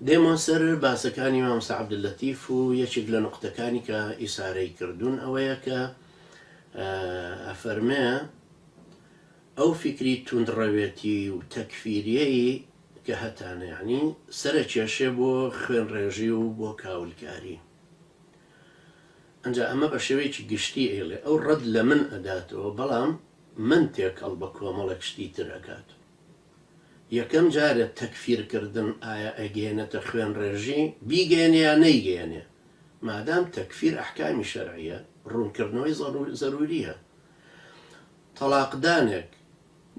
دێمەوە سەر باسەکانی مامۆستا عەبدوللەتیف و یەکێک لە نوقتەکانی کە ئیسارەی کردوون ئەوەیە کە ئەفەرمێ ئەو فیکری توندڕەوێتی و تەکفیریەی کە هەتانە یەعنی سەرەکێشێ بۆ خوێنڕێژی و بۆ کاولکاری. ئەنجا ئەمە بە شێوەیەکی گشتی ئەیڵێ ئەو ڕەد لە من ئەداتەوە بەڵام من تێکەڵ بە کۆمەڵێک شتی تر ئەکات. یەکەم جارێ تەکفیر کردن ئایا ئەگەیەنێتە خوێنڕێژی؟ بیگەیەنێ یا نەیگەیەنێ مادام تەکفیر ئەحکامی شەرعیە ڕوونکردنەوەی زەروریە. تەڵاقدانێک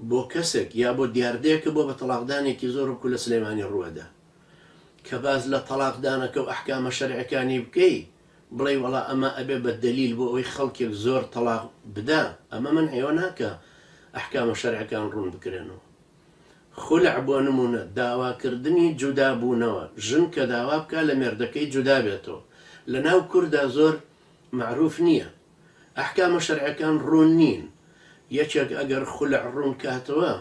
بۆ کەسێک یا بۆ دیاردەیەکە بۆ بە تەڵاقدانێکی زۆر وەکو لە سلێمانی ڕووەدا کە باس لە تەڵاقدانەکە و ئەحکامە شەرعەکانی بکەی بڵێی وەڵا ئەمە ئەبێ بە دەلیل بۆ ئەوەی خەڵکێک زۆر تەڵاق بدا ئەمە مەنعی ئەوە ناکا ئەحکامە شەرعەکان ڕوون بکرێنەوە. خولع بۆ نموونە داواکردنی جودا بوونەوە ژن کە داوا بکا لە مێردەکەی جودا بێتەوە لە ناو کوردا زۆر مەعروف نییە ئەحکامە شەرعەکان ڕوون نین یەکێک ئەگەر خولع ڕوون کاتەوە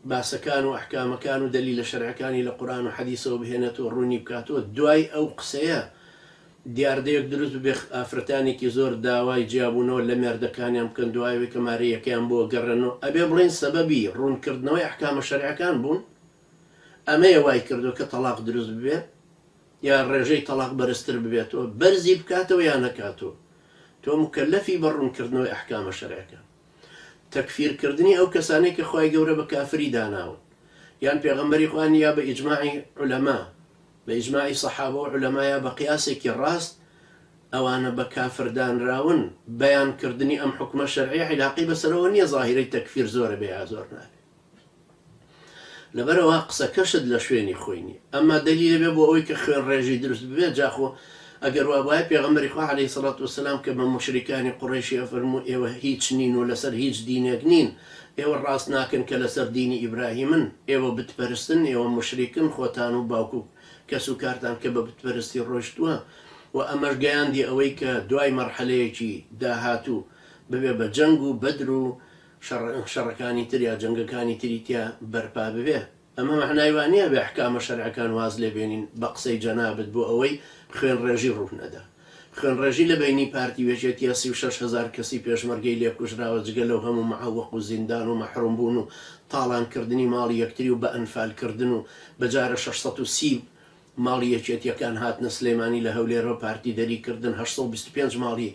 باسەکان و ئەحکامەکان و دەلیلە شەرعەکانی لە قورئان و حەدیسەوە بهێنێتەوە ڕوونی بکاتەوە دوای ئەو قسەیە دیاردەیەک دروست ببێ ئافرەتانێکی زۆر داوای جیابوونەوە لە مێردەکانیان بکەن دوای ئەوەی کە مارەییەکەیان بۆ گەڕێنەوە ئەبێ بڵێین سەبەبی ڕوونکردنەوەی ئەحکامە شەرعەکان بوون ئەمەیە وای کردووە کە تەڵاق دروست ببێ یا ڕێژەی تەڵاق بەرزتر ببێتەوە بەرزی بکاتەوە یا نەکاتەوە تۆ مکەلەفی بە ڕوونکردنەوەی ئەحکامە شەرعەکان تەکفیر کردنی ئەو کەسانەی کە خوای گەورە بە کافری داناون یان پێغەمبەری خوا یا بە ئیجماعی عولەما بە ئیجماعی سەحابە و عولەما یا بە قیاسێکی ڕاست ئەوانە بە کافر دانراون بەیان کردنی ئەم حوکمە شەرعیە عیلاقەی بەسەرەوە نیە زاهیرەی تەکفیر زۆرە بێ یا زۆر نابێ. لەبەرئەوە قسەکەشت لە شوێنی خۆی نیە. ئەمما دەلیلە بێ بۆ ئەوەی کە خوێن ڕێژی دروست ببێ، جا خۆ ئەگەر وابوایە پێغەمبەری خوا علیە الصلوة والسلام کە بە موشریکانی قوڕەیشی ئەفەرموو ئێوە هیچ نین و لەسەر هیچ دینێک نین، ئێوە ڕاست ناکەن کە لەسەر دینی ئیبراهیمن، ئێوە بت پەرستن، ئێوە موشریکن خۆتان و باوک و کەس و کارتان کە بە بت پەرستی ڕۆیشتووە و ئەمەش گەیاندی ئەوەی کە دوای مەرحەلەیەکی داهاتوو ببێ بە جەنگ و بەدر و شەڕەکانی تر یا جەنگەکانی تری تیا بەرپا ببێ، ئەمە مەعنای وا نیە بێ ئەحکامە شەرعەکان واز لێ بێنین بە قسەی جەنابت بۆ ئەوەی خوێنڕێژی ڕوو نەدا. خوێنڕێژی لە بەینی پارتی و یەکێتیە 36 هەزار کەسی پێشمەرگەی لێ کوژراوە جگە لەو هەموو معەوەق و زیندان و مەحروم بوون و تاڵان کردنی ماڵی یەکتری و بە ئەنفال کردن و بە جارە 630 ماڵی یەکێتیەکان هاتنە سلێمانی لە هەولێرەوە پارتی دەری کردن 825 ماڵی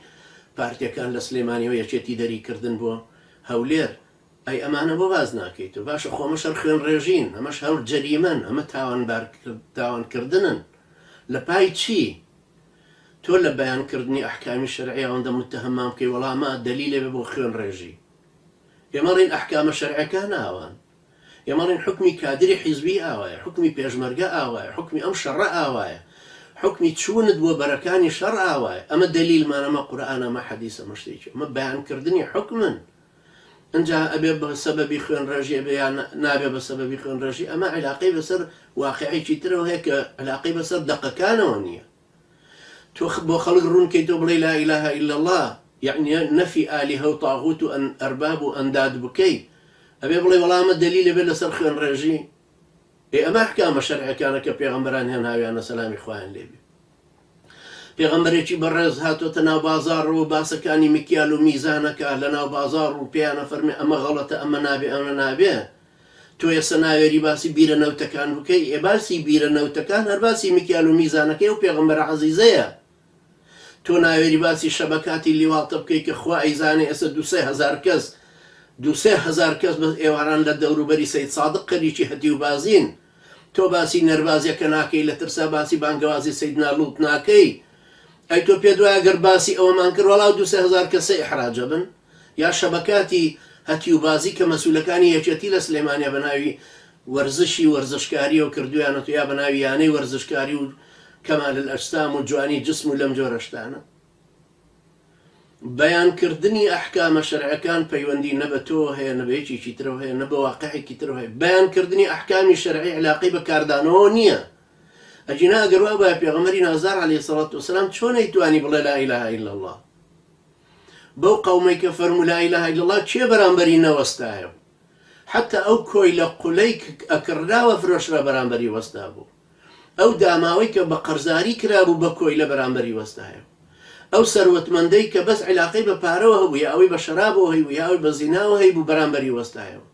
پارتیەکان لە سلێمانیەوە یەکێتی دەری کردن بۆ هەولێر ئەی ئەمانە بۆ باس ناکەیت و باشە خۆ ئەمەش هەر خوێنڕێژین ئەمەش هەر جەریمەن ئەمە تاوانبار تاوان کردنن لە پای چی تۆ لە بەیان کردنی ئەحکامی شەرعی ئەوەندە متهەممان بکەی وەڵا ئەمە دەلیلێ بێ بۆ خوێنڕێژی ئێمە ڕین ئەحکامە شەرعەکان ئاوان ئێمە ئەڵێین حوکمی کادری حیزبی ئاوایە، حوکمی پێشمەرگە ئاوایە، حوکمی ئەم شەڕە ئاوایە، حوکمی چوونت بۆ بەرەکانی شەڕ ئاوایە، ئەمە دەلیلمان، ئەمە قورئانە، ئەمە حەدیسە، ئەمە شتێکی، ئەمە بەیانکردنی حوکمن. ئینجا ئەبێ بە سەبەبی خوێنڕێژی ئەبێ یا نابێ بە سەبەبی خوێنڕێژی، ئەمە عیلاقەی بەسەر واقیعێکی ترەوە هەیە کە عیلاقەی بەسەر دەقەکانەوە نییە. تۆ بۆ خەڵک ڕوون کەیتەوە بڵێی لا الە الا اللە یەعنی نەفی ئالیهە و تاغوت و ئەرباب و ئەنداد بکەی ئەبێ بڵێی وەڵا ئەمە دەلیلە بێت لەسەر خوێنڕێژی ئێ ئەمە ئەحکامە شەرعەکانە کە پێغەمبەران هێناویانە سەلامی خوایان لێ بێ پێغەمبەرێکی بەڕێز هاتۆتە ناو بازاڕەوە باسەکانی مکیال و میزانەکە لە ناو بازاڕ و پێیانە فەرمێ ئەمە غەڵەتە ئەمە نابێ ئەمە نابێ تۆ ئێستا ناوێری باسی بیرە نەوتەکان بکەی، ئێ باسی بیرە نەوتەکان هەر باسی مکیال و میزانەکەی ئەو پێغەمبەرە عەزیزەیە. تۆ ناوێری باسی شەبەکاتی لیواڵتە بکەی کە خوا ئەیزانێ ئێستا دوو سێ هەزار کەس دوو سێ هەزار کەس بەس ئێواران لە دەوروبەری سەید سادق خەریکی هەتیوبازین. تۆ باسی نەربازیەکە ناکەی لە ترسا باسی بانگەوازی سەیدنا لوط ناکەی. ئەی تۆ پێت وایە گەر باسی ئەوەمان کرد وەڵا ئەو دوو سێ هەزار کەسە ئیحراجە بن؟ یا شەبەکاتی هەتیوبازی کە مەسولەکانی یەکێتی لە سلێمانیا بە ناوی وەرزشی وەرزشکاریەوە کردویانەتەوە یا بە ناوی یانەی وەرزشکاری و کەمال الاجسام و جوانی جسم و لەم جۆرە شتانە. بەیان کردنی ئەحکامە شەرعەکان پەیوەندی نە بە تۆوە هەیە نە بە یەکێکی ترەوە هەیە نە بە واقعێکی ترەوە هەیە. بەیان کردنی ئەحکامی شەرعی عیلاقەی بە کاردانەوەوە نییە. ئەگینا ئەگەر وابایە پێغەمبەری نازدار علیە الصلوة والسلام چۆن ئەیتوانی بڵێ لا الە الا اللە؟ بەو قەومەی کە فەرموو لا الە الا اللە کێ بەرامبەری نەوەستایەوە حەتا ئەو کۆیلە قولەی کە ئەکڕراوە فرۆشرا بەرامبەری وەستابوو. ئەو داماوەی کە بە قەرزاری کرابوو بە کۆیلە بەرامبەری وەستایەوە. ئەو سەروەتمەندەی کە بەس عیلاقەی بە پارەوە هەبوو یا ئەوەی بە شەرابەوە هەیبوو یا ئەوەی بە زیناوە هەیبوو بەرامبەری وەستایەوە.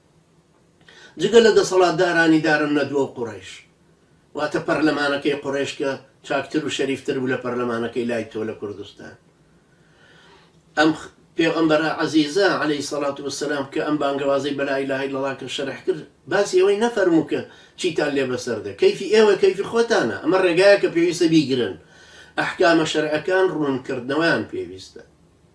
جگە لە دەسەڵاتدارانی دارالنەدوە و قوڕەیش. واتە پەرلەمانەکەی قوڕەیش کە چاکتر و شەریفتر بوو لە پەرلەمانەکەی لای تۆ لە کوردستان. ئەم پێغەمبەرە عەزیزە علیە الصلوە والسلام کە ئەم بانگەوازەی بە لا الە الا اللە کە شەرح کرد باسی ئەوەی نەفەرموو کە چیتان لێ بەسەر دێ کەیفی ئێوە کەیفی خۆتانە ئەمە ڕێگایە کە پێویستە بیگرن ئەحکامە شەرعەکان ڕوونکردنەوەیان پێویستە.